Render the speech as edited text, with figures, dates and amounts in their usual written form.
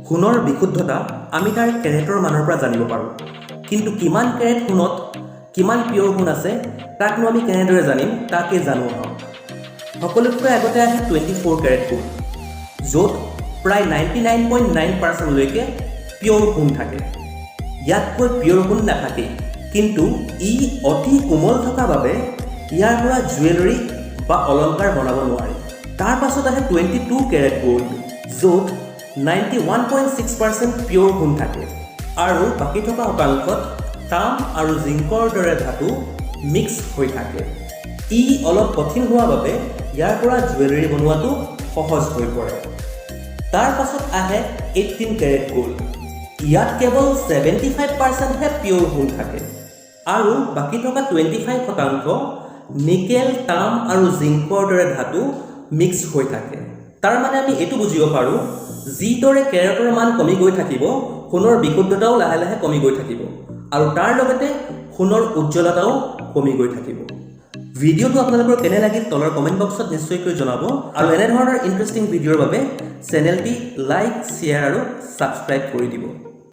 সোণৰ বিশুদ্ধতা আমি তাৰ কেৰেটৰ মানৰ পৰা জানিব পাৰোঁ। কিন্তু কিমান কেৰেট সোণত কিমান পিয়'ৰ সোণ আছে, তাকনো আমি কেনেদৰে জানিম? তাকে জানো আহক। সকলোতকৈ আগতে আহে 24 কেৰেট গোল্ড, য'ত প্ৰায় 99.9 পাৰ্চেণ্টলৈকে পিয়'ৰ সোণ থাকে। ইয়াতকৈ পিয়'ৰ সোণ নাথাকেই। কিন্তু ই অতি কোমল থকা বাবে ইয়াৰ পৰা জুৱেলাৰী বা অলংকাৰ বনাব নোৱাৰে। তাৰ পাছত আহে 22 কেৰেট গ'ল্ড, য'ত 91.6% পিয়'ৰ সোণ থাকে আৰু বাকী থকা শতাংশত তাম আৰু জিংকৰ দৰে ধাতু মিক্স হৈ থাকে। ই অলপ কঠিন হোৱা বাবে ইয়াৰ পৰা জুৱেলাৰী বনোৱাটো সহজ হৈ পৰে। তাৰ পাছত আহে 18 কেৰেট গ'ল্ড। ইয়াত কেৱল 75 পাৰ্চেণ্টহে পিয়'ৰ সোণ থাকে আৰু বাকী থকা 25% নিকেল, তাম আৰু জিংকৰ দৰে ধাতু মিক্স হৈ থাকে। তাৰ মানে আমি এইটো বুজিব পাৰোঁ, যিদৰে কেৰেটৰ মান কমি গৈ থাকিব, সোণৰ বিশুদ্ধতাও লাহে লাহে কমি গৈ থাকিব আৰু তাৰ লগতে সোণৰ উজ্জ্বলতাও কমি গৈ থাকিব। ভিডিঅ'টো আপোনালোকৰ কেনে লাগিল, তলৰ কমেণ্ট বক্সত নিশ্চয়কৈ জনাব আৰু এনেধৰণৰ ইণ্টাৰেষ্টিং ভিডিঅ'ৰ বাবে চেনেলটি লাইক, শ্বেয়াৰ আৰু ছাবস্ক্ৰাইব কৰি দিব।